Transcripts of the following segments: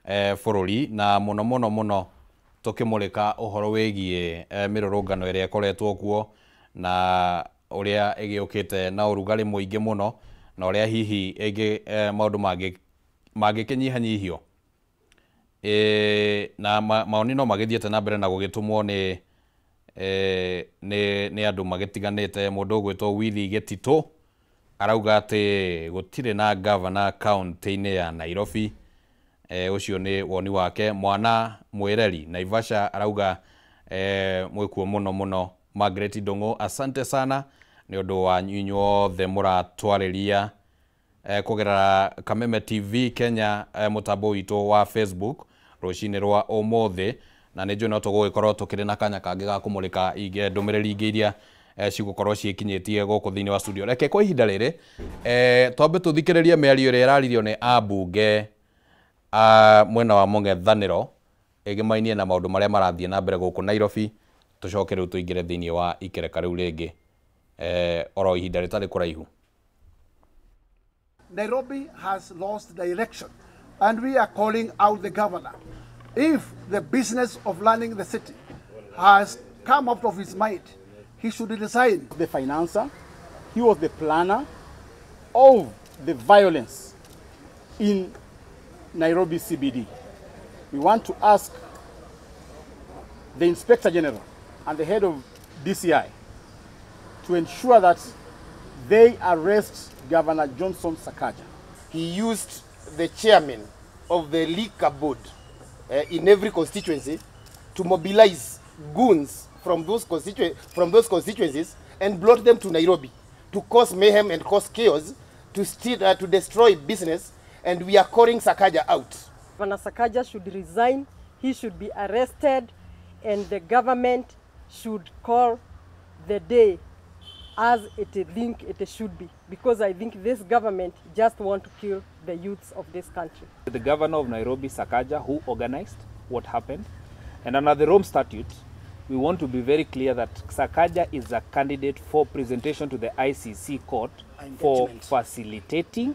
bũrũri, na mũno mũno mũno tũkĩmũrĩka ũhoro wĩgiĩ mĩrũrũngano ĩrĩa ĩkoretwo kuo na ũrĩa ĩgĩũkĩte na ũrugarĩ mũingĩ mũno, na ũrĩa hihi ĩngĩ maũndũ mangĩkĩnyihanyihio. Na maoni no magĩthiĩte na mbere na gũgĩtũmwo nĩ andũ magĩtiganĩte. Mũndũ ũgwĩtwo Willy Gĩtitũ arauga atĩ gũtirĩ na gavana kaunti-inĩ ya Nairobi. Ũcio nĩ woni wake. Mwana Mwĩreri Naivasha arauga mwĩkuo mũno mũno. Margaret Ndung'u, asante sana nĩ ũndũ wanyu inyuothe mũratwarĩria kũgerera Kameme TV Kenya, mũtambo witũ wa Facebook rũcinĩ rwa ũmũthĩ, na nĩ njũĩ no tũgũgĩkorwo tũkĩrĩ na kanya kangĩ ga kũmũrĩka ndũmĩrĩri ingĩ iria cigũkorwo ciĩkinyĩtie gũkũ thĩinĩ wa studio. Reke kwa ihinda rĩrĩ twambe tũthikĩrĩrie mĩario ĩrĩa ĩraririo nĩ ambunge a mwena wa mũng'ethanĩro ĩgĩmainie na maũndũ marĩa marathiĩ na mbere gũkũ Nairobi, tũcoke rĩu tũingĩre thĩinĩ wa ikereka rĩu rĩngĩ oro ihinda rĩtarĩ kũraihu. Nairobi has lost direction, and we are calling out the governor. If the business of running the city has come out of his mind, he should resign. The financer, he was the planner of the violence in Nairobi CBD. We want to ask the Inspector General and the head of DCI to ensure that they arrest Governor Johnson Sakaja. He used the chairman of the liquor board in every constituency to mobilize goons from those constituencies and brought them to Nairobi to cause mayhem and cause chaos, to steal, to destroy business, and we are calling Sakaja out. Governor Sakaja should resign, he should be arrested, and the government should call the day as it think it should be, because I think this government just want to kill the youths of this country. The governor of Nairobi, Sakaja, who organized what happened, and under the Rome Statute, we want to be very clear that Sakaja is a candidate for presentation to the ICC court for facilitating,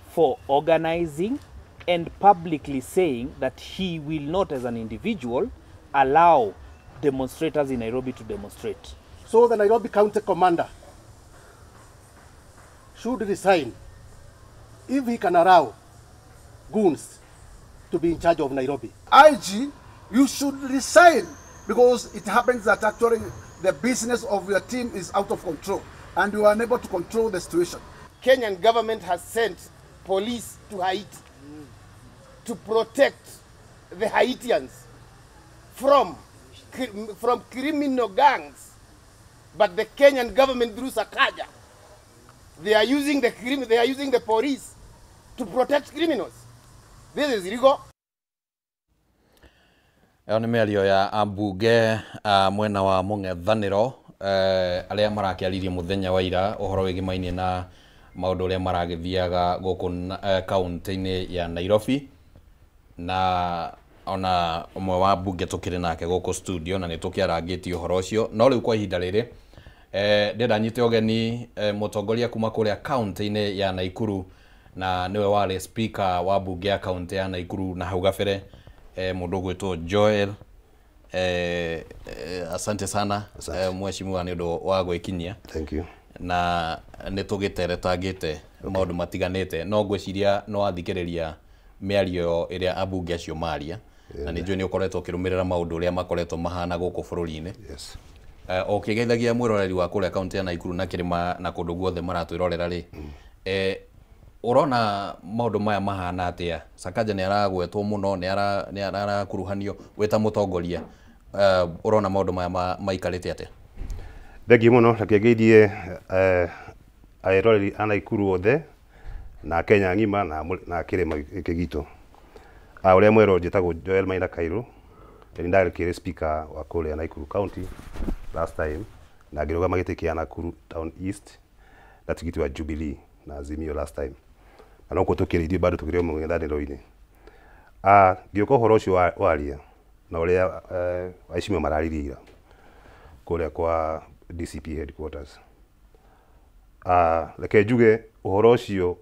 for organizing, and publicly saying that he will not, as an individual, allow demonstrators in Nairobi to demonstrate. So the Nairobi County Commander should resign if he can allow goons to be in charge of Nairobi. IG, you should resign, because it happens that actually the business of your team is out of control and you are unable to control the situation. Kenyan government has sent police to Haiti to protect the Haitians from criminal gangs. But the Kenyan government through Sakaja, they are using the police to protect criminals. This is illegal. Ĩyo nĩ mĩario ya ambunge a mwena wa mũng'ethanĩro arĩa marakĩaririe mũthenya wa ira ũhoro wĩgĩmainie na maũndũ ũrĩa maragĩthiaga gũkũ kaunti-inĩ ya Nairobi, na ona ũmwe wa mbunge tũkĩrĩ nake gũkũ studio na nĩ tũkĩarangĩtie ũhoro ũcio. No rĩu kwa ihinda rĩrĩ ndĩrenda nyite ũgeni mũtongoria kuma kũrĩa kaunti-inĩ ya Naikuru, na nĩwe warĩ speaker wa mbunge ya kaunti ya Naikuru na hau gabere, mũndũ ũgwĩtwo Joel. Asante sana mheshimiwa nĩ ũndũ wa gwĩkinyia. Thank you. Na nĩ tũgĩteretangĩte maũndũ matiganĩte, no ngwĩciria no wathikĩrĩria mĩario ĩrĩa ambunge acio maria, na nĩ njũĩ nĩ ũkoretwo ũkĩrũmĩrĩra maũndũ ũrĩa makoretwo mahana gũkũ bũrũri-inĩ. Yes. Ũkĩgeithagia mwĩroreri wa kũrĩa kaunti ya Naikuru na kĩrĩma na kũndũ guothe maratwĩrorera rĩ, ũrona maũndũ maya mahana atĩa? Sakaja nĩ aragwetwo mũno, nĩ arakuruhanio wĩ ta mũtongoria, ũrona maũndũ maya maikarĩte atĩa? Thengiũ mũno, reke ngeithie eroreri a Naikuru othe na Kenya ng'ima na kĩrĩma gĩkĩ gitũ. Ũrĩa mwerũ njĩtagwo Joel Maina Kairu, nĩ ndakĩrĩ speaker wa kũrĩa Naikuru County last time, na ngĩrũgama gĩtĩ kĩa Nakuru Town East na tigiti wa Jubilee na Azimio last time, na no tũkĩrĩ ithuĩ bado tũkĩrĩ mũng'ethanĩro-inĩ. Ngĩũka ũhoro ũcio waria na ũrĩa aheshimiwa mararirie ira kũrĩa kwa DCP headquarters. Reke njuge ũhoro ũcio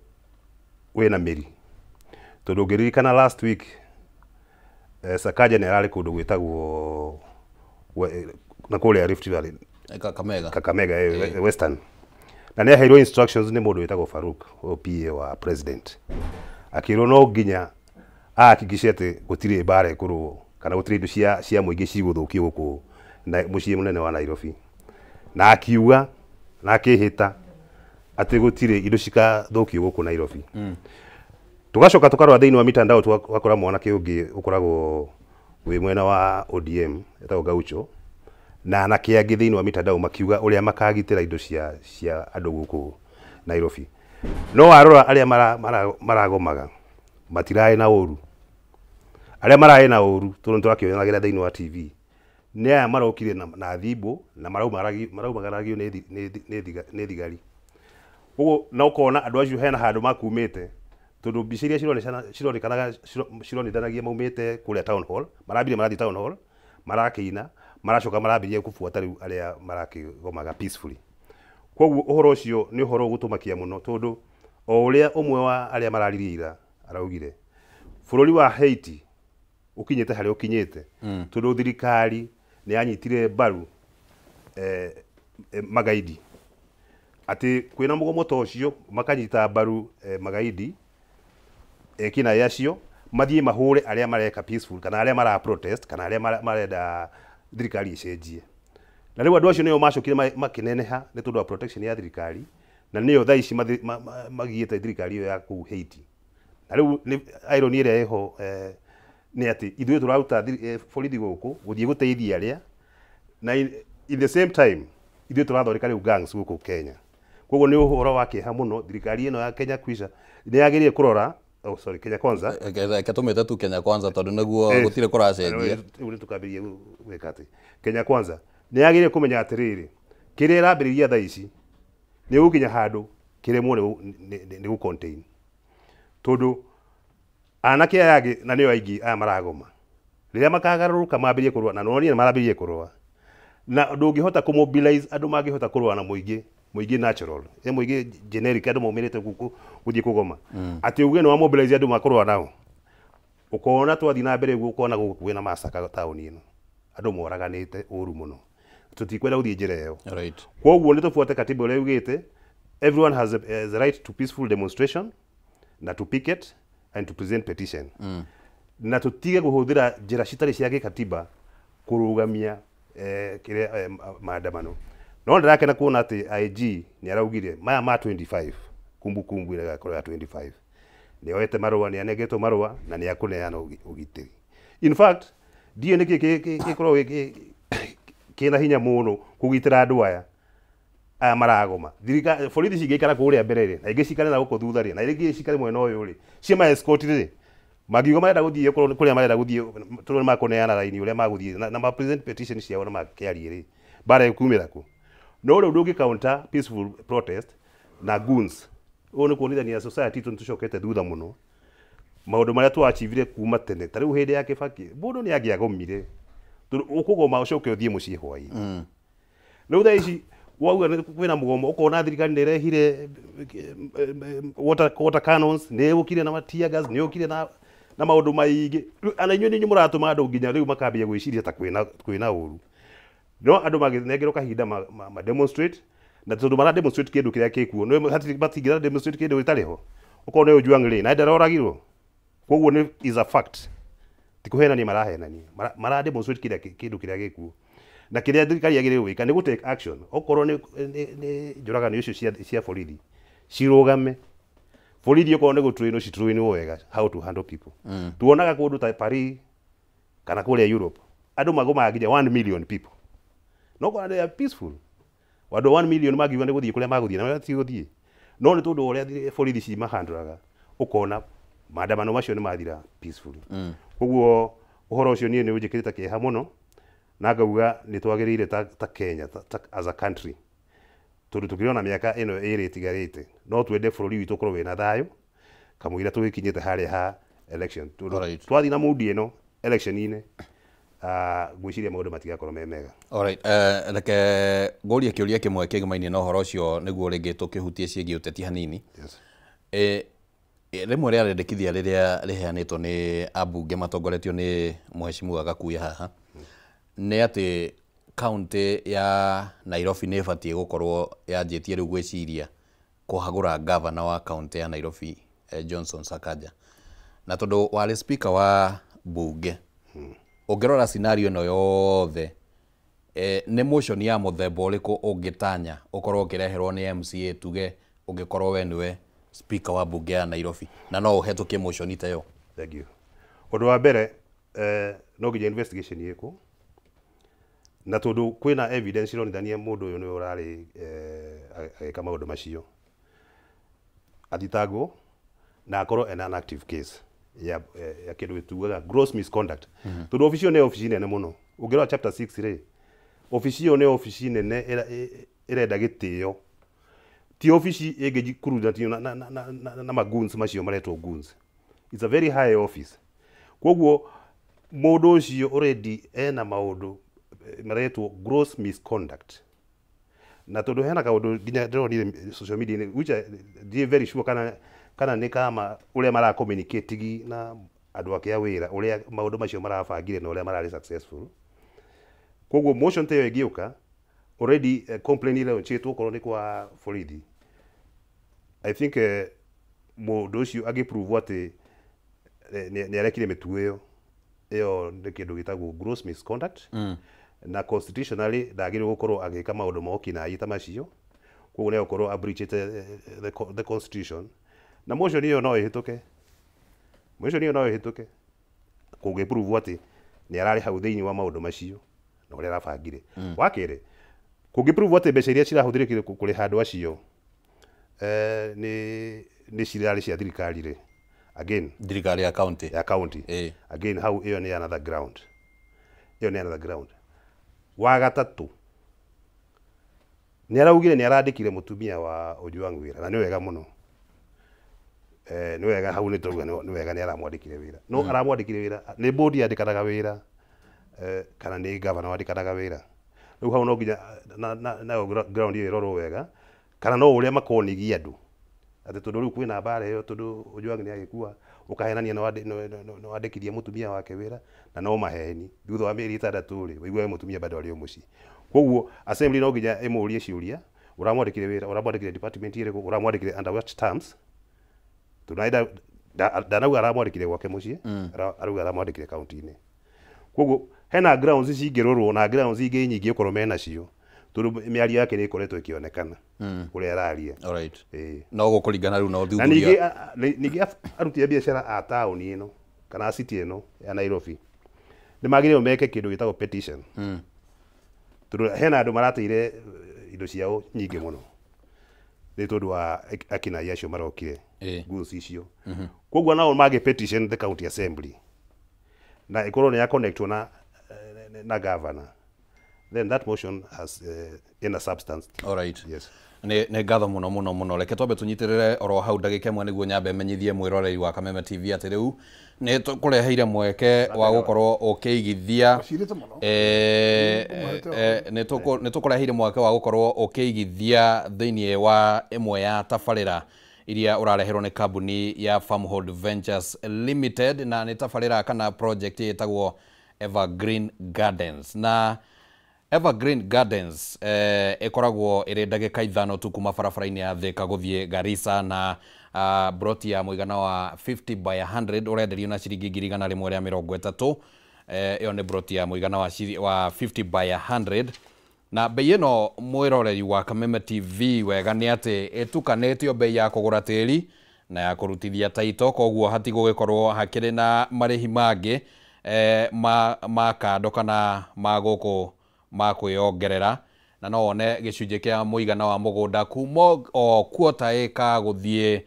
wĩna mĩri, tondũ ũngĩririkana last week Sakaja nĩ ararĩ kũndũ gwĩtagwo na kũrĩa Rift Valley, Kakamega. Kakamega, Western, na nĩ aheirwo instructions nĩ mũndũ wĩtagwo Faruk, o PA wa president, akĩrwo no nginya ahakikishe atĩ gũtirĩ mbara ĩkũrũo kana gũtirĩ indo cia mũingĩ cigũthũkio gũkũ mũciĩ mũnene wa Nairobi, na akiuga na akĩhĩta atĩ gũtirĩ indo cikathũkio gũkũ Nairobi. Tugacoka tukarora thĩinĩ wa mitandao, twakora mwanake ũngĩ ũkoragwo wĩ mwena wa ODM etagwo Gaucho na anake angĩ thĩinĩ wa mitandao makiuga ũrĩa makagitĩra indo cia andũ gũkũ Nairobi. No warora arĩa maragomaga matirarĩ na ũru, arĩa mararĩ na ũru tondũ nĩtũrakĩonagĩra thĩinĩ wa TV nĩ aya marokire na thimbo na maraumagaragio nĩ thigari. Koguo na ũkona andũ acio hena handũ makumĩte, tondũ mbica iria cironekanaga cironithanagia maumĩte kũrĩa town hall, marambire marathiĩ town hall marakĩina, maracoka marambĩrĩria kũbuata rĩu arĩa marakĩgomaga peacefully. Koguo ũhoro ũcio nĩ ũhoro ũgũtũmakia mũno, tondũ o ũrĩa ũmwe wa arĩa mararirie ira araugire bũrũri wa Haiti ũkinyĩte harĩa ũkinyĩte, tondũ thirikari nĩ yanyitire mbaru magaidi, atĩ kwĩna mũgomo ta ũcio makanyita mbaru magaidi ekinaĩ acio mathiĩ mahũre arĩa mareka peaceful kana arĩa mara protest kana arĩa marenda thirikari ĩcenjie. Na rĩu andũ acio nĩo macokire makĩneneha nĩ tondũ wa protection ya thirikari, na nĩo thaa ici magiĩte thirikari ĩyo ya kũu Haiti. Na rĩu irony ĩrĩa ĩho nĩ atĩ ithuĩ tũraruta borithi gũkũ gũthiĩ gũteithia arĩa, na in the same time ithuĩ tũrathondeka rĩu gangs gũkũ Kenya. Koguo nĩ ũhoro wa kĩeha mũno, thirikari ĩno ya Kenya Kwisha nĩ yagĩrĩire kũrora, oh sorry, Kenya Kwanza, Reke tũmĩte tu Kenya Kwanza tondũ nĩguo gũtirĩ kũracenjia. Rĩu nĩ tũkambĩrĩria gwĩka atĩ Kenya Kwanza nĩ yagĩrĩire kũmenya atĩrĩrĩ, kĩrĩa ĩrambĩrĩria thaa ici nĩ gũkinya handũ kĩremwo nĩ gũ contain, tondũ anake aya angĩ na nĩo aingĩ aya maragoma, rĩrĩa makagarũrũka mambĩrĩrie kũrũa, na nonire marambĩrĩrie kũrũa, na ndũngĩhota kũ mobilize andũ mangĩhota kũrũa na mũingĩ natural, mũingĩ generic, andũ maumĩrĩte gũkũ gũthiĩ kũgoma, atĩ uge nĩ wa mobilize andũ makũrũa nao, ũkona twathiĩ na mbere ũguo ũkona gũkũ kwĩna macaka taũni ĩno, andũ moraganĩte ũru mũno, tũtikwenda gũthiĩ njĩra ĩyo. Koguo nĩ tũbuate katiba ũrĩa yugĩte, everyone has the right to peaceful demonstration na to picket and to present petition. Na tũtige kũhũthĩra njĩra citarĩ cia gĩkatiba kũrũgamia kĩrĩa maandamano. No ndĩrakena kuona atĩ IG nĩ araugire maya ma 25 kumbukumbu ĩgakorwo ya 25, nĩ oete marũa, nĩ anengetwo marũa na nĩ akũneana ũgitĩri. In fact ndiũĩ nĩkĩ gĩkoragwo kĩna hinya mũno kũgitĩra andũ aya maragoma. Thirikari borithi cingĩikara kũrĩa mbere rĩ, na ingĩ cikare na gũkũ thutha rĩ, na ingĩ cikare mwena ũyũ rĩ, cie ma escort rĩ, mangiuga marenda gũthiĩ kũrĩa marenda gũthiĩ, tondũ nĩ makũneana raini ũrĩa magũthiĩ na ma present petition ciao na makĩarie rĩ, mbara ĩkumĩra kũ? No rĩu ndũngĩ counter peaceful protest na goons. Ũũ nĩ kuonithania society itũ nĩtũcokete thutha mũno. Maũndũ marĩa twachievire kuma tene, ta rĩu hĩndĩ ya Kibaki, mũndũ nĩ angĩagomire, tondũ ũkũgoma ũcoke ũthiĩ mũciĩ hwaĩ-inĩ. Rĩu thaa ici wauga kwĩna mũgomo, ũkona thirikari nĩ ĩrehire water cannons, nĩ ĩũkire na tear gas, nĩ ĩũkire na maũndũ maingĩ. Ana inyuĩ nĩ inyuĩ mũratũma andũ nginya rĩu makambia gwĩciria ta kwĩna ũru. No andũ magĩnengerwo kahinda ma demonstrate, na tondũ mara demonstrate kĩndũ kĩrĩa gĩkuo, nĩ matingĩra demonstrate kĩndũ gĩtarĩ ho. Okorwo nĩ Ojwang rĩ, na ndaroragirwo. Koguo nĩ is a fact. Ti kũhenania marahenania, mara demonstrate kĩndũ kĩrĩa gĩkuo. Na kĩrĩa thirikari yagĩrĩirwo gwĩka nĩ gũ take action. Okorwo nĩ njũragano icio cia borithi cirũgame, borithi okorwo nĩ gũtrainwo citrainwo wega how to handle people. Tuonaga kũndũ ta Paris kana kũrĩa Europe, andũ magomaga nginya 1 million people. No kora they are peaceful. Andũ 1 million mangiuga nĩ gũthiĩ kũrĩa magũthiĩ na matigũthiĩ. No nĩ tondũ ũrĩa borithi cimahandũraga, ũkona maandamano macio nĩ mathira peacefully. Koguo ũhoro ũcio niĩ nĩ ũnjĩkĩrĩte kĩeha mũno, na ngauga nĩ twagĩrĩire ta Kenya as a country, tondũ tũkĩrĩ mĩaka ĩno ĩrĩ ĩtigarĩte, no twende bũrũri witũ ũkorwo wĩna thayũ kamũira tũgĩkinyĩte harĩa ha election. Tondũ twathiĩ na mood ĩno election-inĩ, ngwĩciria maũndũ matigakorwo me mega. Alright, reke ngũrie kĩũria kĩmwe kĩgimainie na ũhoro ũcio nĩguo rĩngĩ tũkĩhutie ciĩgiĩ ũteti hanini. Yes. Rĩmwe rĩa rĩendekithia rĩrĩa rĩheanĩtwo nĩ ambunge matongoretio nĩ mheshimiwa Gakuya haha nĩ atĩ kaunti ya Nairobi nĩ ĩbatiĩ gũkorwo yanjĩtie rĩu gwĩciria kũhagũra gavana wa kaunti ya Nairobi, Johnson Sakaja. Na tondũ warĩ speaker wa bunge, ũngĩrora scenario ĩno yothe, nĩ motion ya mũthemba ũrĩkũ ũngĩtanya ũkorwo ũkĩreherwo nĩ MCA, tuge ũngĩkorwo we nĩwe speaker wa bunge ya Nairobi, na no ũhetũkie motion ta ĩyo? Thank you. Ũndũ wa mbere, no nginya investigation ĩkwo, na tondũ kwĩna evidence ironithania mũndũ ũyũ nĩwe ũrarĩ agĩka maũndũ macio, athitangwo na akorwo ena an active case ya kĩndũ gĩtuaga gross misconduct, tondũ obici ĩyo nĩ obici nene mũno. Ũngĩrora chapter 6 rĩ, obici ĩyo nĩ obici nene ĩrenda gĩtĩo, ti obici ĩngĩkuruthanio na magoons macio maretwo goons. It's a very high office. Koguo mũndũ ũcio already ena maũndũ maretwo gross misconduct. Na tondũ hena kaũndũ nginya ndĩronire social media, which I ndirĩ very sure kana nĩ kama ũrĩa mara communicate na andũ ake a wĩra, ũrĩa maũndũ macio marabangire na ũrĩa mararĩ successful. Koguo motion ta ĩyo ĩngĩũka, already complaint ĩlaunchĩtwo okorwo nĩ kwa borithi, I think mũndũ ũcio angĩprove atĩ nĩ arekire mĩtugo ĩyo, nĩ kĩndũ gĩtagwo gross misconduct, na constitutionally ndagĩrĩirwo gũkorwo agĩka maũndũ ma ũkinaĩ ta macio. Koguo nĩ egũkorwo abreachĩte the constitution, na motion ĩyo no ĩhĩtũke. Motion ĩyo no ĩhĩtũke kũngĩprove atĩ nĩ ararĩ hau thĩinĩ wa maũndũ macio na ũrĩa arabangire. Wa kerĩ, kũngĩprove atĩ mbeca iria cirahũthĩrĩkire kũrĩha andũ acio nĩ cirarĩ cia thirikari rĩ, again Thirikari ya county. Ya county. Again, hau ĩyo nĩ another ground, ĩyo nĩ another ground. Wa gatatũ, nĩ araugire nĩ arandĩkire mũtumia wa Ojwang wĩra, na nĩ wega mũno. Nĩ wega, hau nĩ tauga nĩ wega nĩ aramwandĩkire wĩra, no aramwandĩkire wĩra nĩ bodi yandĩkanaga wĩra kana nĩ gavana wandĩkanaga wĩra? Rĩu hau no nginya nayo ground ĩyo ĩrorwo wega, kana no ũrĩa makonigia andũ atĩ tondũ rĩu kwĩna mbara ĩyo, tondũ Ojwang nĩ agĩkua, ũkahenania nĩ wandĩkithia mũtumia wake wĩra, na no maheni. Thutha wa mĩeri 6 rĩ, ũiguage mũtumia bado arĩ o mũciĩ. Koguo assembly no nginya ĩmũrie ciũria: ũramwandĩkire wĩra, ũramwandĩkire department ĩrĩkũ, ũramwandĩkire under what terms? Tondũ ndanauga aramwandĩkire gwake mũciĩ, arauga aramwandĩkire kaunti-inĩ. Koguo hena grounds cingĩrorwo na grounds ingĩ nyingĩ okorwo menacio, tondũ mĩario yake nĩ ĩkoretwo ĩkĩonekana kũrĩa araria. Alright. No gũkũringana rĩu na Na ũthuthuria. ningĩ aruti a biacara a taũni ĩno kana a city ĩno ya Nairobi nĩ magĩrĩirwo meke kĩndũ gĩtagwo petition, tondũ hena andũ marateire indo ciao nyingĩ mũno nĩ tondũ wa akinai acio marokire, goods icio. Koguo nao mangĩ petition the county assembly na ĩkorwo nĩ ya connectwo na governor, then that motion has inner substance. Alright. Yes. Nĩ ngatho mũno mũno mũno. Reke twambe tũnyitĩrĩre oro hau ndagĩka 1 nĩguo nyambe menyithie mwĩroreri wa Kameme TV atĩ rĩu nĩ tũkũreheire mweke wa gũkorwo ũkĩigithia. Wacirĩte mũno. Nĩ tũkũreheire mweke wa gũkorwo ũkĩigithia thĩinĩ wa ĩmwe ya tabarĩra iria ũrareherwo nĩ kambuni ya Farmhold Ventures Limited, na nĩ tabarĩra kana project ĩtagwo Evergreen Gardens. Na Evergreen Gardens ĩkoragwo ĩrĩ ndagĩka 5 tu kuma barabara-inĩ ya Thika gũthiĩ Garissa, na broti ya mũigana wa 50 by 100 ũrenderio na ciringi 130,000. Ĩyo nĩ broti ya mũigana wa 50 by 100, na bei ĩno, mwĩroreri wa Kameme TV, wega nĩ atĩ ĩtukanĩtio bei ya kũgũra tĩri na ya kũrutithia taito, koguo hatigũgĩkorwo hakĩrĩ na marĩhi mangĩ ma kando kana ma gũkũ ma kwĩyongerera. Na no wone gĩcunjĩ kĩa mũigana wa mũgũnda kuma o quarter ĩka gũthiĩ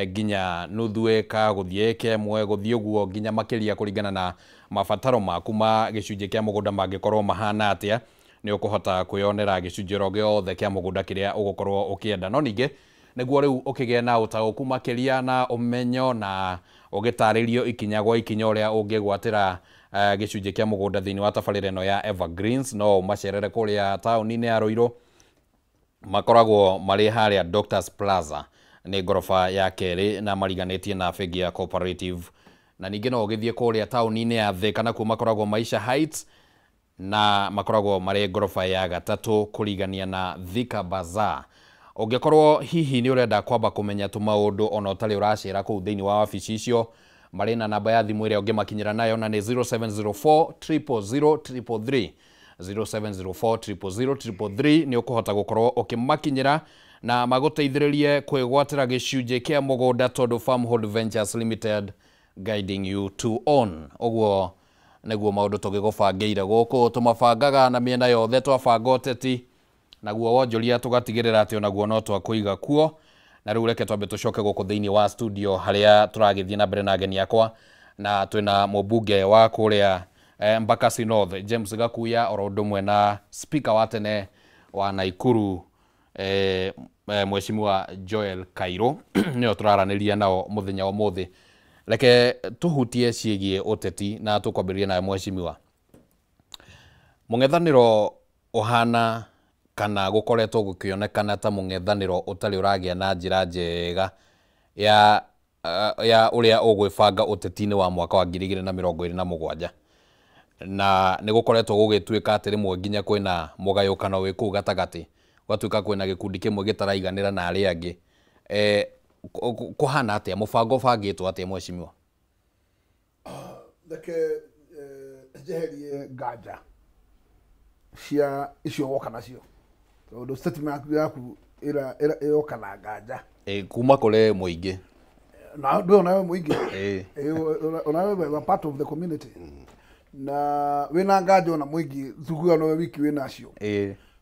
nginya nuthu ĩka, gũthiĩ ĩka 1, gũthiĩ ũguo nginya makĩria, kũringana na mabataro maku ma gĩcunjĩ kĩa mũgũnda mangĩkorwo mahana atĩa. Nĩ ũkũhota kwĩyonera gĩcunjĩ oro gĩothe kĩa mũgũnda kĩrĩa ũgũkorwo ũkĩenda. No ningĩ nĩguo rĩu ũkĩgĩe na ũtaũku makĩria na ũmenyo na ũgĩtarĩrio ikinya gwa ikinya ũrĩa ũngĩgwatĩra gĩcunjĩ kĩa mũgũnda thĩinĩ wa tabarĩra ĩno ya Evergreens, no ũmacerere kũrĩa taũni-inĩ ya Ruiru. Makoragwo marĩ harĩa Doctors Plaza. Nĩ ngoroba ya kerĩ na mariganĩtie na bengi ya Cooperative. Na ningĩ no ũgĩthiĩ kũrĩa taũni-inĩ ya Thika, nakuo makoragwo Maisha Heights na makoragwo marĩ ngoroba ya gatatũ kũrigania na Thika Bazaar. Ũngĩkorwo hihi nĩ ũrenda kwamba kũmenya tũmaũndũ ona ũtarĩ ũracera kũu thĩinĩ wa wabici icio, marĩ na namba ya thimũ ĩrĩa ũngĩmakinyĩra nayo, na nĩ 0704 000 333, 0704 000 333. Nĩ ũkũhota gũkorwo ũkĩmakinyĩra na magũteithĩrĩrie kwĩgwatĩra gĩcunjĩ kĩa mũgũnda, tondũ Farmhold Ventures Limited, guiding you to own. Ũguo nĩguo maũndũ tũgĩgũbangĩire gũkũ, tũmabangaga na mĩena yothe. Twabanga ũteti naguo wonjoria, tũgatigĩrĩra atĩ onaguo no twakũiga kuo. Na rĩu reke twambe tũcoke gũkũ thĩinĩ wa studio harĩa tũragĩthiĩ na mbere na ageni akwa, na twĩna mũmbunge wa kũrĩa Embakasi North, James Gakuya, oro ũndũ ũmwe na speaker wa tene wa Naikuru, Mheshimiwa Joel Kairo, nĩo tũraranĩria nao mũthenya wa ũmũthĩ. Reke tũhutie ciĩgiĩ ũteti na tũkwambĩrĩria nawe, Mheshimiwa. Mũng'ethanĩro ũhana kana gũkoretwo gũkĩonekana ta mũng'ethanĩro ũtarĩ ũragĩa na njĩra njega ya ũrĩa ũgwĩbanga ũteti-inĩ wa mwaka wa 2027, na nĩ gũkoretwo gũgĩtuĩka atĩ rĩmwe nginya kwĩna mũgayũkano wĩ kũu gatagatĩ, gũgatuĩka kwĩna gĩkundi kĩmwe gĩtaraiganĩra na arĩa angĩ. Kũhana atĩa? Mũbango ũbangĩtwo atĩa, Mheshimiwa? Reke njeherie nganja cia icio woka nacio, tondũ statement yaku ĩroka na nganja. Kuma kũrĩ mũingĩ. Na ndũ onawe mũingĩ. Onawe we part of the community na wĩna nganja ona mũingĩ thuguga nowe wiki wĩnacio.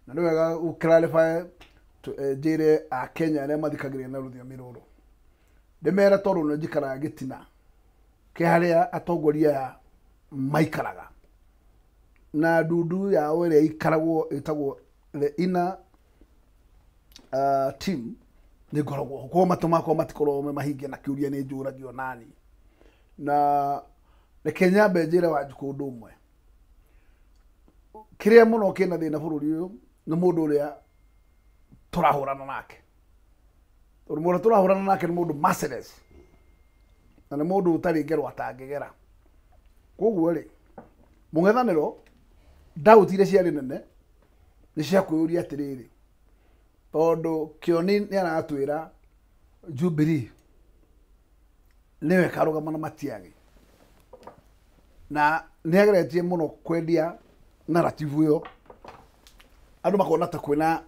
Na nĩ wega ũ clarify, njĩre Akenya arĩa mathikagĩrĩria na rũthiomi rũrũ, ndĩmere tondũ nĩ njikaraga gĩtina kĩ harĩa atongoria aya maikaraga na ndundu yao ĩrĩa ikaragwo ĩtagwo the inner team, nĩ ngoragwo ho, koguo matũ makwa matikoragwo me mahinge na kĩũria nĩ njũragio nani. Na reke nyambe njĩre Wanjikũ ũndũ ũmwe, kĩrĩa mũno kĩna thĩna bũrũri ũyũ nĩ mũndũ ũrĩa tũrahũrana nake, tondũ mũndũ ũrĩa tũrahũrana nake nĩ mũndũ merciless na nĩ mũndũ ũtarĩ ngero atangĩgera. Koguo rĩ, mũng'ethanĩro doubt iria ciarĩ nene nĩ cia kwĩyũria atĩrĩrĩ, tondũ Kĩoni nĩ aratwĩra Jubilee nĩwe ĩkarũgama na Matiang'i, na nĩ ageretie mũno kwendia narrative ĩyo, andũ makona ta kwĩna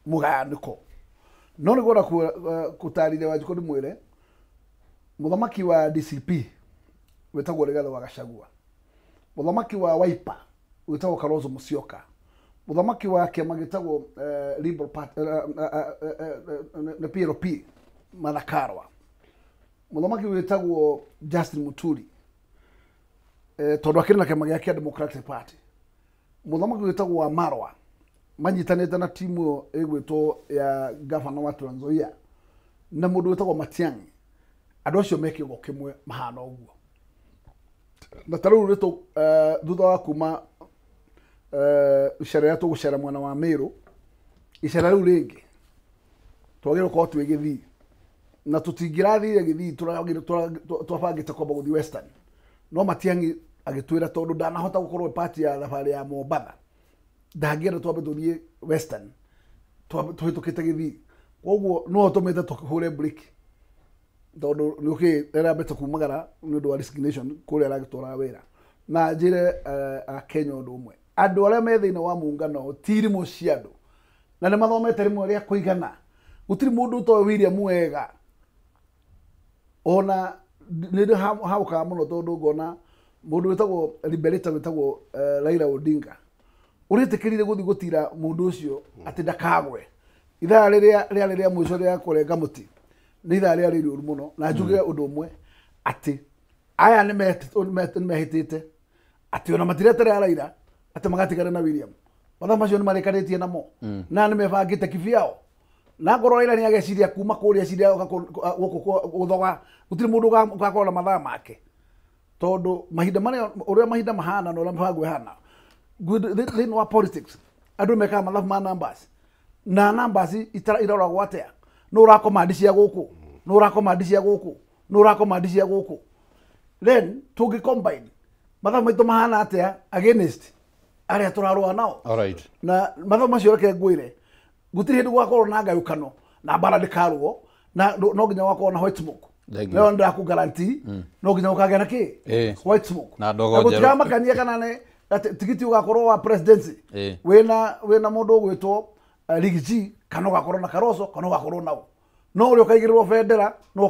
mũgayanĩko. No nĩ ngwenda gũtarĩria Wanjikũ, ndĩmwĩre mũthamaki wa DCP wĩtagwo Rigathĩ wa Gachagua, mũthamaki wa Wiper wĩtagwo Kalonzo Musyoka, mũthamaki wa kĩama gĩtagwo Liberal Party, nĩ PLP, Martha Karua, mũthamaki wĩtagwo Justin Muturi, tondũ akĩrĩ na kĩama gĩake kĩa Democratic Party, mũthamaki wĩtagwo wa Marwa, manyitanĩte na timu ĩyo ĩgwĩtwo ya gavana wa Trans Nzoia, na mũndũ wĩtagwo Matiang'i. Andũ acio me kĩongo kĩmwe mahana ũguo. Na ta rĩu rĩtũ thutha wa kuma icera rĩrĩa tũgũcera mwena wa Meru, icera rĩu rĩngĩ twagĩrĩirwo gũkorwo twĩ Gĩthii, na tũtingĩrathire Gĩthii, twabangĩte kwamba gũthiĩ Western, no Matiang'i agĩtwĩra tondũ ndanahota gũkorwo part ya thabarĩ ya Mombatha, ndangĩenda twambe tũthiĩ Western tũhĩtũkĩte Gĩthii. Koguo no tũmĩte tũhũre break, tondũ nĩ ũkĩ ĩrambĩte kumagara nĩ ũndũ wa resignation kũrĩa aragĩtwara wĩra. Na njĩre Akenya ũndũ ũmwe, andũ arĩa me thĩinĩ wa muungano ti irimũ cia andũ, na nĩ mathomete rĩmwe rĩa kũigana. Gũtirĩ mũndũ ũtoĩ William wega, ona nĩ haũkaga mũno, tondũ ngona mũndũ wĩtagwo Liberator wĩtagwo Raila Odinga ũrĩtĩkĩrire gũthiĩ gũtira mũndũ ũcio atĩ ndakagwe ithaa rĩrĩa rĩarĩ rĩa mũico rĩa kũrenga mũtĩ, nĩ ithaa rĩarĩ rĩũru mũno. Na njuge ũndũ ũmwe, atĩ aya nĩ mehĩtĩte atĩ ona matireterera Raila atĩ magatigana na William. Mathaa macio nĩ marĩkanĩtie namo na nĩ mebangĩte kibiao, na ngorwo Raila nĩ ageciria kuma kũrĩa ciria gũkũ gũthoga, gũtirĩ mũndũ ũgakorwo na mathaa make, tondũ mahinda marĩa ũrĩa mahinda mahana na ũrĩa mĩbango ĩhana thĩinĩ wa politics, andũ mekaga mathabu ma numbers, na numbers iroragwo atĩa? No ũrakomandi cia gũkũ, no ũrakomandi cia gũkũ, no ũrakomandi cia gũkũ. Then tũngĩ combine mathabu maitũ mahana atĩa against arĩa tũrarũa nao. Alright. Na mathabu macio reke ngwĩre, gũtirĩ hĩndĩ gũgakorwo na ngayũkano na mbara ndĩkarũo, na no nginya gũgakorwo na white smoke. Thank you. No ndĩrakũ guarantee no nginya gũkagĩa na kĩ? White smoke. Na ndogo njerũ. Gũtiramakania kana nĩ atĩ tigiti ũgakorwo wa presidency wĩna mũndũ ũgwĩtwo Riggy G, kana ũgakorwo na Kalonzo, kana ũgakorwo nao, no ũrĩa ũkaigĩrĩrwo bendera no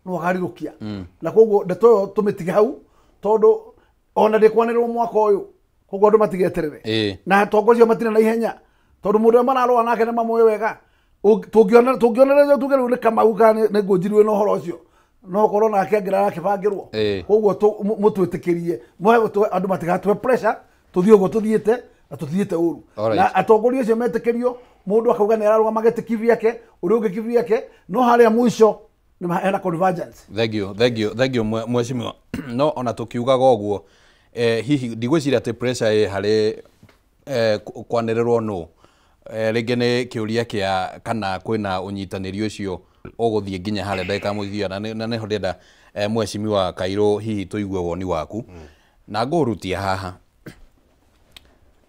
ũkarirũkia. Na koguo ndeto ĩyo tũmĩtige hau, tondũ ona ndĩkwanĩrĩrwo mwaka ũyũ, koguo andũ matigeterere. Na atongoria matirĩ na ihenya, tondũ mũndũ ũrĩa mararũa nake nĩ mamũĩ wega. Tũngĩonereria tuge rĩu nĩ Kamau kana nĩ Ngũnjiri wĩna ũhoro ũcio, no ũkorwo nake angĩrara akĩbangĩrwo. Koguo mũtwĩtĩkĩrie, andũ matigatũhe pressure, tũthiĩ ũguo tũthiĩte na tũthiĩte ũru. Na atongoria acio metĩkĩrio, mũndũ akauga nĩ ararũgama gĩtĩ kivyake, ũrĩa ũngĩ kivyake, no harĩa mũico nĩ hena convergence. Thank you, thank you, thank you mheshimiwa. No ona tũkiugaga ũguo, hihi ndigwĩciria atĩ pressure ĩ harĩ kwanĩrĩrwo nũ, rĩngĩ nĩ kĩũria kĩa kana kwĩna ũnyitanĩri ũcio ũgũthiĩ nginya harĩa ndagĩka mũthia, na nĩho ndĩrenda mheshimiwa Kairũ hihi tũigue woni waku. Na ngũũrutia haha,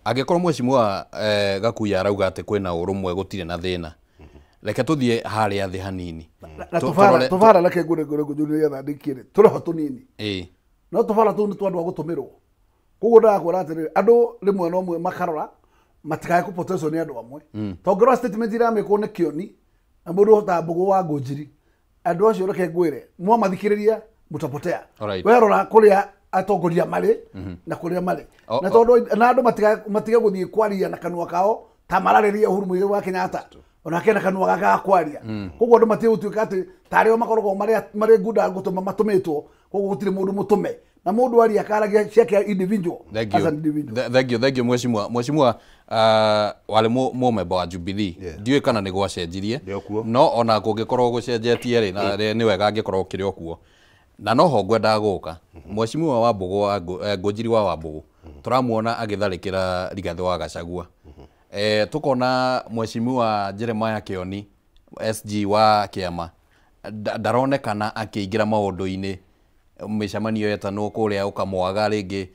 angĩkorwo mheshimiwa Gakuya arauga atĩ kwĩna ũrũmwe gũtirĩ na thĩna, reke tũthiĩ harĩa thĩ hanini. Na tũbara reke ngũre ngũre ndĩkĩre tũrĩho tũnini. No tũbara tũu nĩ twa andũ a gũtũmĩrwo. Koguo ndĩrakwĩra atĩrĩrĩ, andũ rĩmwe na ũmwe makarora matikae kũpotezwo nĩ andũ amwe. Tongorwo statement iramĩkwo nĩ Kĩoni na mũndũ ũhotaga Mbũgũ wa Ngũnjiri, andũ acio reke ngwĩre mwamathikĩrĩria mũtapotea. Werora kũrĩa atongoria marĩ na kũrĩa marĩ, na tondũ na andũ matige gũthiĩ kwaria na kanua kao ta mararĩria Uhuru Muigai wa Kenyatta, onake na kanua gake ga kwaria. Koguo andũ matige gũtuĩka atĩ tarĩ o makoragwo marĩ ngunda gũtũma matũmĩtwo, koguo gũtirĩ mũndũ mũtũme, na mũndũ aria akaragia ciake individual. Thank you. Thank you, thank you mheshimiwa. Mheshimiwa warĩ mũmemba wa Jubilee, ndiũĩ kana nĩ gwacenjirie, no ona kũngĩkorwo gũcenjetie rĩ, na nĩ wega angĩkorwo ũkĩrĩ o kuo. Na noho ngwendaga gũka mheshimiwa wa Mbũgũ wa Ngũnjiri wa Wambũgũ, tũramuona agĩtharĩkĩra Rigathĩ wa Gachagua. Tũkona mheshimiwa Jeremiah Kĩoni SG wa kĩama ndaronekana akĩingĩra maũndũ-inĩ, mĩcemanio yetanwo kũrĩa ũkamwaga rĩngĩ.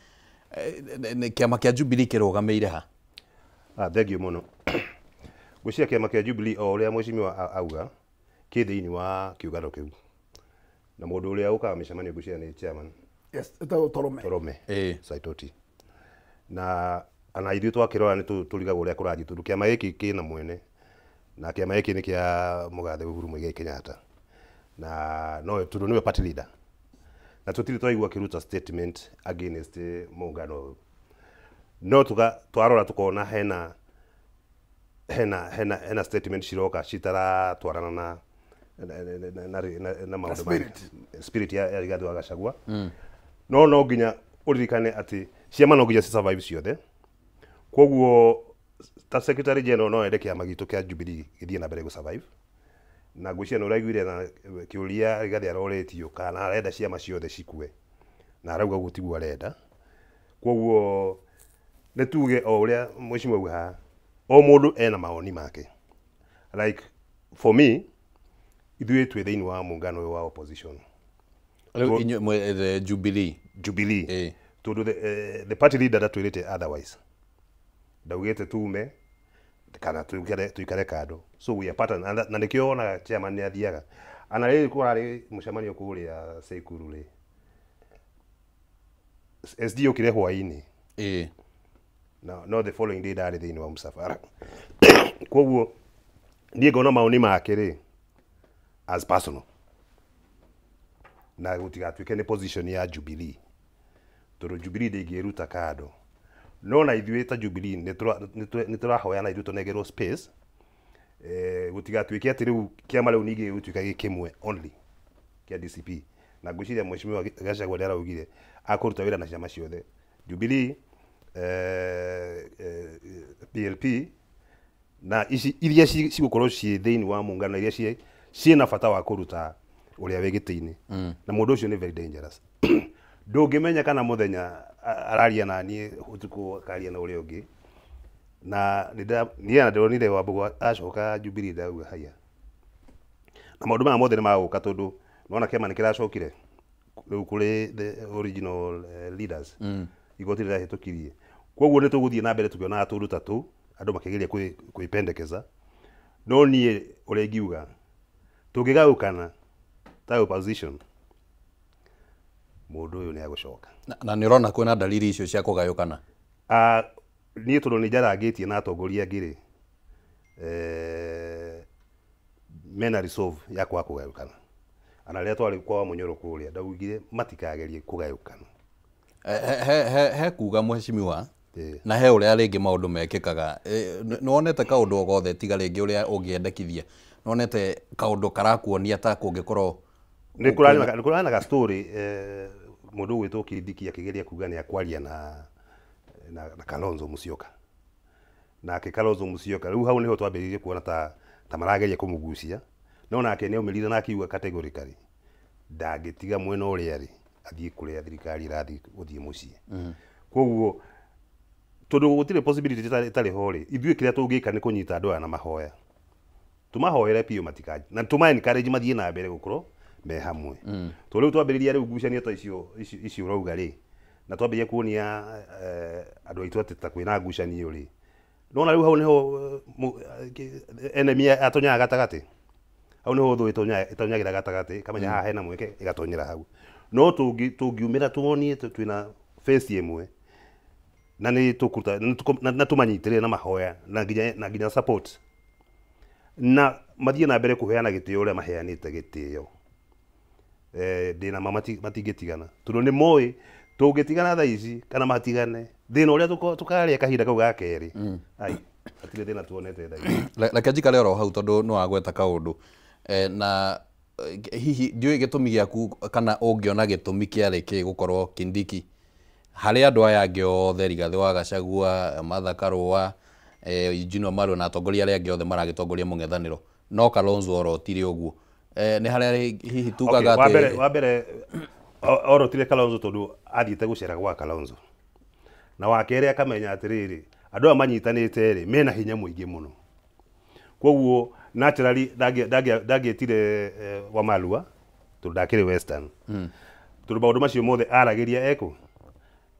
Kĩama kĩa Jubilee kĩrũgamĩire ha? Thank you mũno. Ngwĩciria kĩama kĩa Jubilee o ũrĩa mheshimiwa auga kĩ thĩinĩ wa kĩũngano kĩu, na mũndũ ũrĩa ũkaga mĩcemanio ngwĩciria nĩ chairman. Yes, etagwo Torome. Torome Saitoti. Na ana ithuĩ twakĩrora nĩ tũrigagwo ũrĩa kũrathiĩ, tondũ kĩama gĩkĩ kĩna mwene, na kĩama gĩkĩ nĩ kĩa mũgathe Uhuru Muigai Kenyatta, na no tondũ nĩwe party leader, na tũtirĩ twaigua akĩruta statement against mũngano ũyũ. No twarora tũkona hena hena statement ciroka citaratwarana na na maũndũ spirit ya Rigathĩ wa Gachagua. No no nginya ũririkane atĩ ciama no nginya ci survive ciothe. Koguo ta secretary general no ende kĩama gitũ kĩa Jubilee gĩthiĩ na mbere gũ survive. Na ngwĩciria nĩ ũraiguire na kĩũria Rigathĩ arorĩtio kana arenda ciama ciothe cikue, na arauga ũguo tiguo arenda. Koguo nĩ tuge o ũrĩa mheshimiwa auga haha, o mũndũ ena mawoni make. Like for me, ithuĩ twĩ thĩinĩ wa mũngano ũyũ wa opposition. Rĩu inyuĩ Jubilee. Jubilee. Tondũ the party leader ndatwĩrĩte otherwise. Ndaugĩte tume kana tuikare kando. So we are pattern, na nĩkĩo wonaga chairman nĩ athiaga. Ana rĩrĩ kũrarĩ mũcemanio kũrĩa Seikuru rĩ, SD okire hwaĩ-inĩ. No the following day ndarĩ thĩinĩ wa mũcabara. Koguo niĩ ngona maoni make rĩ as personal, na gũtigatuĩke nĩ position ya Jubilee, tondũ Jubilee ndĩngĩruta kando. No na ithuĩ ta Jubilee nĩ tũrahoya na ithuĩ tũnengerwo space, gũtigatuĩke atĩ rĩu kĩama rĩu ningĩ gĩgũtuĩka gĩ kĩmwe only kĩa DCP. Na ngwĩciria mheshimiwa Gachagua nĩ araugire akũruta wĩra na ciama ciothe, Jubilee, PLP, na ici iria cigũkorwo ciĩ thĩinĩ wa mũngano, iria ciĩna bata wa kũruta ũrĩa wĩ gĩtĩ-inĩ. Na mũndũ ũcio nĩ very dangerous. Ndũngĩmenya kana mũthenya araria na niĩ, ũtukũ akaria na ũrĩa ũngĩ. Na niĩ ndĩronire Wambũgũ acoka Jubilee ndauga haya. Na maũndũ maya mothe nĩ magũka tondũ nĩwona kĩama nĩ kĩracokire rĩu kũrĩ the original leaders. Igoti rĩrahĩtũkirie. Koguo nĩ tũgũthiĩ na mbere tũkĩonaga tũndũ ta tũu andũ makĩgeria kwĩpendekeza. No niĩ ũrĩa ingiuga tũngĩgayũkana ta opposition mũndũ ũyũ nĩ agũcoka. Na nĩ ũrona kwĩna dalili icio cia kũgayũkana? Niĩ tondũ nĩ njarangĩtie na atongoria angĩ rĩ, mena resolve ya kwaga kũgayũkana. Ana rĩrĩa twarĩ kwa Wamunyoro kũrĩa ndaugire matikagerie kũgayũkana. He kuga mheshimiwa na he ũrĩa rĩngĩ maũndũ mekĩkaga. Nĩ wonete kaũndũ o gothe tiga rĩngĩ ũrĩa ũngĩendekithia, nĩ wonete kaũndũ karakuonia ta kũngĩkorwo nĩ kũrarĩ na story mũndũ ũgwĩtwo Kindiki akĩgeria kuga nĩ akwaria na Kalonzo Musyoka. Nake Kalonzo Musyoka rĩu hau nĩho twambĩrĩirie kuona ta marageria kũmũgucia, no nake nĩ aumĩrire na akiuga categorically ndangĩtiga mwena ũrĩa arĩ athiĩ kũrĩa thirikari ĩrathiĩ gũthiĩ mũciĩ. Koguo tondũ gũtirĩ possibility ĩtarĩ ho rĩ, ithuĩ kĩrĩa tũngĩka nĩ kũnyita andũ aya na mahoya, tũmahoere biũ matikaje na tũma encourage mathiĩ na mbere gũkorwo me hamwe. Tondũ rĩu twambĩrĩria rĩu ngucanio ta icio ũrauga rĩ, na twambĩrĩria kuonia andũ aitũ atĩ ta kwĩna ngucanio rĩ, nona rĩu hau nĩho enemy atonyaga gatagatĩ, hau nĩho thũ ĩtonyagĩra gatagatĩ, ĩkamenya haha hena mweke ĩgatonyera hau. No tũngiumĩra tuonie twĩna face ĩmwe na nĩ tũkũruta na tũmanyitĩrĩre na mahoya na nginya support na mathiĩ na mbere kũheana gĩtĩo ũrĩa maheanĩte gĩtĩo, ndĩna ma matingĩtigana tondũ nĩ moĩ tũngĩtigana thaa ici kana matigane thĩna ũrĩa tũkarĩa kahinda kau ga kerĩ, ai hatirĩ thĩna tuonete thaa ici. Reke njikare oro hau tondũ nĩ wagweta kaũndũ na hihi ndiũĩ gĩtũmi gĩaku kana ũngĩona gĩtũmi kĩarĩ kĩ gũkorwo Kindiki harĩ andũ aya angĩ othe, Rigathĩ wa Gachagua, Martha Karua, Eugene Wamalwa na atongoria arĩa angĩ othe maragĩtongoria mũng'ethanĩro, no Kalonzo orotire ũguo. Nĩ harĩa hihi tugaga atĩ wa mbere orotire Kalonzo tondũ athiĩte gũcera gwa Kalonzo, na wa kerĩ akamenya atĩrĩrĩ andũ aya manyitanĩte rĩ mena hinya mũingĩ mũno, koguo naturally ndangĩetire Wamalwa tondũ ndakĩrĩ Western, tondũ maũndũ macio mothe aragĩria ekũ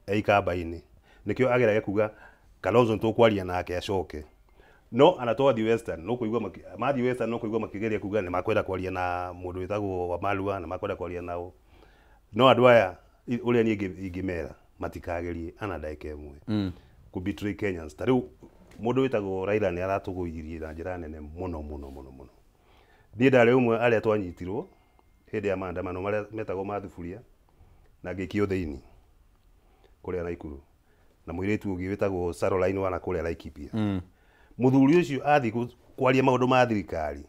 ikamba-inĩ, nĩkĩo ageragia kuga Kalonzo nĩtũkwaria nake acoke. No ana twathiĩ Western no kũigua mathiĩ Western no kũigua makĩgeria kuga nĩ makwenda kwaria na mũndũ wĩtagwo Wamalwa na makwenda kwaria nao, no andũ aya ũrĩa niĩ ingĩmera matikagerie ana ndagĩka ĩmwe kũ betray Kenyans. Ta rĩu mũndũ wĩtagwo Raila nĩ aratũgũithirie na njĩra nene mũno mũno mũno mũno. Niĩ ndarĩ ũmwe arĩa twanyitirwo hĩndĩ ya maandamano marĩa metagwo ma thuburia na ngĩikio thĩinĩ kũrĩa Naikuru na mũirĩtu ũngĩ wĩtagwo Caroline wa kũrĩa Laikipia. Mũthuri ũcio athiĩ kwaria maũndũ ma thirikari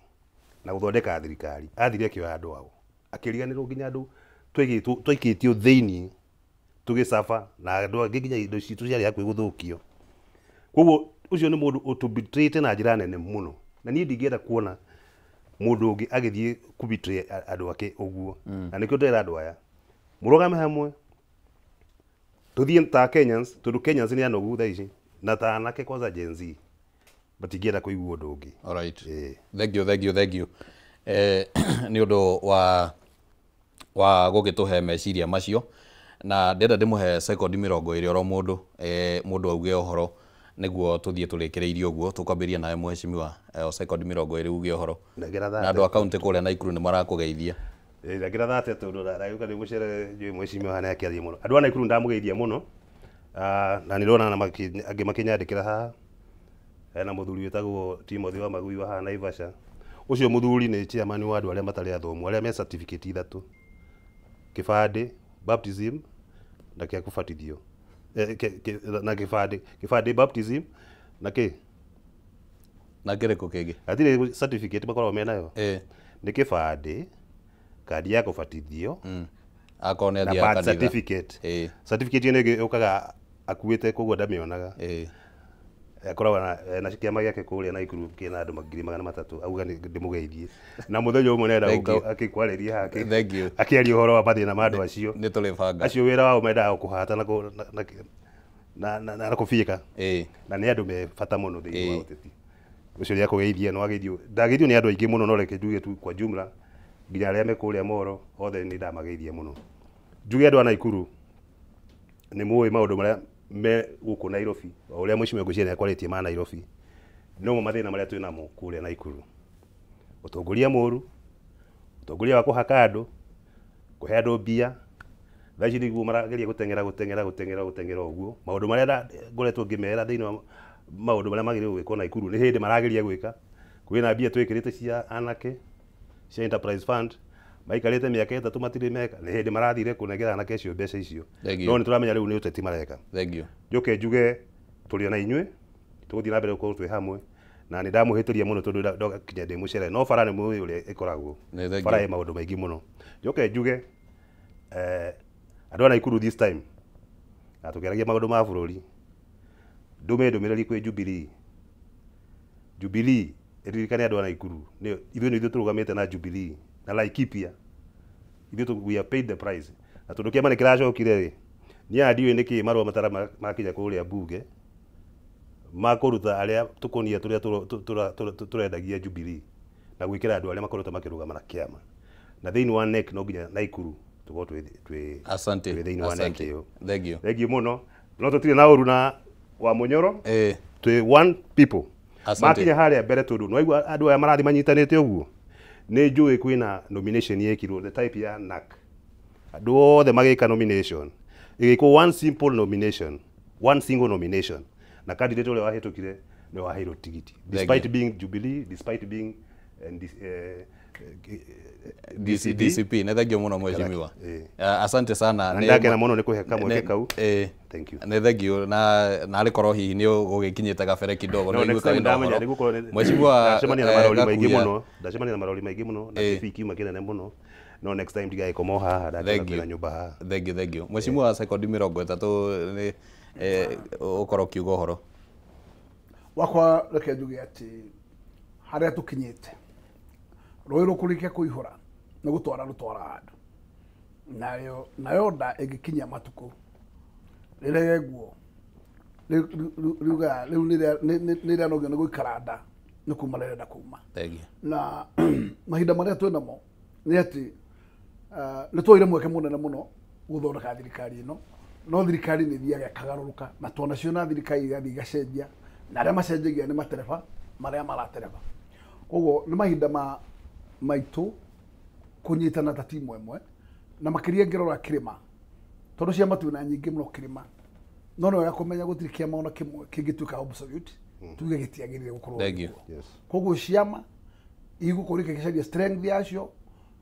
na gũthondeka thirikari, athire akĩoya andũ ao akĩriganĩrwo nginya andũ twaikĩtio thĩinĩ tũgĩcaba na andũ angĩ nginya indo citũ ciarĩ hakuhĩ gũthũkio. Koguo ũcio nĩ mũndũ ũtũbetrayĩte na njĩra nene mũno, na niĩ ndingĩenda kuona mũndũ ũngĩ agĩthiĩ kũbetray andũ ake ũguo. Na nĩkĩo ndĩrera andũ aya mũrũgame hamwe tũthiĩ ta Kenyans, tondũ Kenyans nĩ anogu thaa ici na ta anake kwanza Gen Z matingĩenda kũigua ũndũ ũngĩ. All right. Thank you, thank you, thank you. Nĩ ũndũ wa gũgĩtũhe meciria macio, na ndĩrenda ndĩmũhe sekondi 20 oro mũndũ mũndũ auge ũhoro nĩguo tũthiĩ tũrĩkĩrĩirie ũguo. Tũkwambĩrĩria nawe mheshimiwa, o sekondi 20 uge ũhoro. Na andũ a kaunti kũrĩa Naikuru nĩ marakũgeithia. Ndagĩra thate tondũ ndagĩũka nĩ gũcere njũĩ mheshimiwa nĩ akĩaria mũno. Andũ a Naikuru ndamũgeithia mũno, na nĩ ndĩrona angĩ makĩnyandĩkĩra haha. Hena mũthuri wĩtagwo Timothy wa Magui wa haha Naivasha. Ũcio mũthuri nĩ chairman wa andũ arĩa matarĩ athomu, arĩa me certificate 3, kĩbandĩ, baptism na kĩa kũbatithio, na kĩbandĩ baptism na kĩ na kĩrĩkũ kĩngĩ hatirĩ certificate makoragwo menayo, nĩ kĩbandĩ, kandi ya kũbatithio, akorwo nĩ na athiaga birth kanitha, certificate. Certificate ĩno ĩngĩ yũkaga akuĩte koguo ndamĩonaga. Akoragwo na kĩama gĩake kũrĩa Naikuru kĩna andũ 300,000 auga ndĩmũgeithie. Na mũthenya ũmwe nĩenda gũka akĩkwarĩria haha akĩaria ũhoro wa mathĩna ma andũ acio. Nĩ tũrĩbanga. Acio wĩra wao mendaga kũhata na kũbiĩka. Na nĩ andũ me bata mũno thĩinĩ wa ũteti. Ũcio nĩ akũgeithia, no ageithio. Ndageithio nĩ andũ aingĩ mũno, no reke njuge tu kwa jumla Nginya arĩa me kũrĩa Moro othe nĩ ndamageithia mũno. Njuge andũ a Naikuru nĩ mũĩ maũndũ marĩa me gũkũ Nairobi, o ũrĩa mheshimiwa ngwĩciria nĩ akwarĩtie ma Nairobi, nomo mathĩna marĩa twĩ namo kũrĩa Naikuru. Ũtongoria mũru, ũtongoria wa kũhaka andũ, kũhe andũ mbia, thaa ici nĩguo marageria gũteng'era gũteng'era gũteng'era gũteng'era ũguo. Maũndũ marĩa ngoretwo ngĩmera thĩinĩ wa maũndũ marĩa magĩrĩirwo gwĩkwo Naikuru nĩ hĩndĩ marageria gwĩka. Kwĩna mbia twĩkĩrĩte cia anake cia Enterprise Fund, maikarĩte mĩaka 3 matirĩ meka, nĩ hĩndĩ marathire kũnengera anake acio mbeca icio. No nĩ tũramenya rĩu nĩ ũteti mareka. Thank you. Njoke njuge tũrĩ na inyuĩ, tũgũthiĩ na mbere gũkorwo twĩ hamwe, na nĩ ndamũhĩtĩria mũno tondũ ndokinya ndĩ mũcere, no bara nĩ mũĩ ũrĩa ĩkoragwo. Bara ĩ maũndũ maingĩ mũno. Njoke njuge andũ a Naikuru this time na tũkĩaragia maũndũ ma bũrũri, ndũme ndũmĩrĩri kwĩ Jubilee. Jubilee ĩririkane andũ a Naikuru, ithuĩ nĩ ithuĩ tũrũgamĩte na Jubilee na Laikipia, ithuĩ we have paid the price. Na tondũ kĩama nĩ kĩracokire rĩ, niĩ ndiũĩ nĩkĩ marũa matara makinya kũrĩa bunge makũruta arĩa tũkũnia tũrĩa tũrendagia Jubilee na gwĩkĩra andũ arĩa makoretwo makĩrũgama na kĩama. Na thĩinĩ wa NEC no nginya Naikuru tũkorwo twĩ Asante. Thĩinĩ wa NEC ĩyo. Thank you. Thank you mũno. No tũtirĩ na ũru na wa Mũnyoro, twĩ one people. Makinya harĩa mbere tondũ nĩwaigua andũ aya marathiĩ manyitanĩte ũguo, nĩ njũĩ kwĩna nomination yekirwo the type ya NAC, andũ othe magĩka nomination, ĩgĩkwo one simple nomination, one single nomination, na candidate ũrĩa wahĩtũkire nĩ waheirwo tigiti despite being Jubilee, despite being DCP. Nĩ thank you mũno mheshimiwa. Asante sana. Nĩ ndakena mũno nĩ kũhe kamweke kau. Thank you. Nĩ thank you. Na narĩ korwo hihi nĩ ũgũgĩkinyĩte gabere kidogo no nĩguo kaĩ na mheshimiwa. Ndacemania na marori maingĩ mũno, ndacemania na marori maingĩ mũno na kĩbii kiuma kĩnene mũno. No next time ndigagĩkoma o haha, ndakena kwĩna nyũmba haha. Thank you, thank you. Mheshimiwa, sekondi 30 nĩ ũkorwo ũkiuga ũhoro wakwa. Reke njuge atĩ harĩa tũkinyĩte rũĩ rũkũrĩkia kũihũra nĩ gũtwara rũtwara andũ, nayo nda ĩngĩkinyia matukũ rĩrege nguo riuga rĩu nĩrĩanogio nĩ gũikara nda nĩ kuma rĩrenda kuma. Na mahinda marĩa twĩ namo nĩ atĩ nĩ twoire mweke mũnene mũno gũthondeka thirikari ĩno, no thirikari nĩ ĩthiaga ĩkagarũrũka na twanaciona thirikari igathiĩ igacenjia, na arĩa macenjagia nĩ matereba marĩa maratereba. Koguo nĩ mahinda ma maitũ kũnyitana ta timu ĩmwe, na makĩria ngĩrora kĩrĩma, tondũ ciama twĩna nyingĩ mũno kĩrĩma, no nĩ wega kũmenya gũtirĩ kĩama ona kĩmwe kĩngĩtuĩka absolute tuge gĩtiagĩrĩire gũkorwo. Koguo ciama igũkorwo ikĩgeria strength yacio,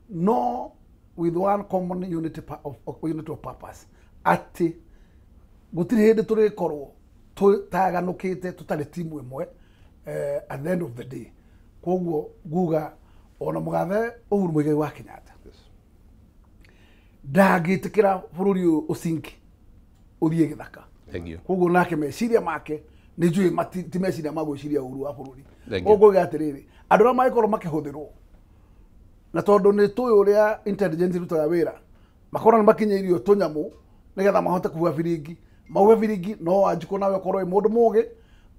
no with one common unity of purpose, atĩ gũtirĩ hĩndĩ tũrĩkorwo tũtaganũkĩte tũtarĩ timu ĩmwe at the end of the day. Koguo nguga ona mũgathe Uhuru Muigai wa Kenyatta ndangĩtĩkĩra bũrũri ũyũ ũcinki ũthiĩ gĩthaka. Koguo nake meciria make nĩ njũĩ ti meciria ma gwĩciria ũru wa bũrũri. Koguo ngauga atĩrĩrĩ, andũ arĩa mangĩkorwo makĩhũthĩrwo, na tondũ nĩ tũĩ ũrĩa intelligence ĩrutaga wĩra, makorwo nĩ makinyĩirio tũnyamũ nĩgetha mahote kuga biringi, mauge biringi, no Wanjikũ nawe ũkorwo wĩ mũndũ mũgĩ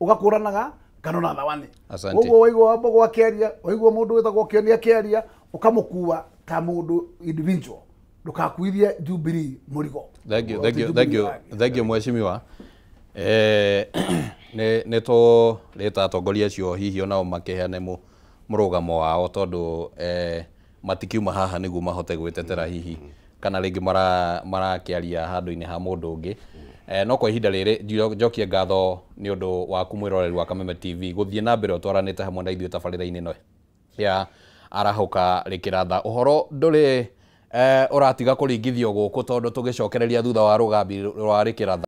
ũgakũranaga kana na thawani. Koguo waigua Wambogo akĩaria, waigua mũndũ wĩtagwo Kĩoni akĩaria, ũkamũkua ta mũndũ individual, ndũkakuithie Jubilee mũrigo. Thank you, thank you, thank you, thank you mheshimiwa. Nĩ tũrĩta atongoria acio hihi onao makĩheane mũrũgamo wao, tondũ matikiuma haha nĩguo mahote gwĩtetera hihi kana rĩngĩ marakĩaria handũ-inĩ ha mũndũ ũngĩ. No kwa ihinda rĩrĩ njokie ngatho nĩ ũndũ waku mwĩroreri wa Kameme TV gũthiĩ na mbere ũtwaranĩte hamwe na ithuĩ tabarĩra-inĩ ĩno ya arahũka rĩkĩratha. Ũhoro ndũrĩ ũratiga kũringithio gũkũ tondũ tũgĩcokereria thutha wa rũgambi rwa rĩkĩratha.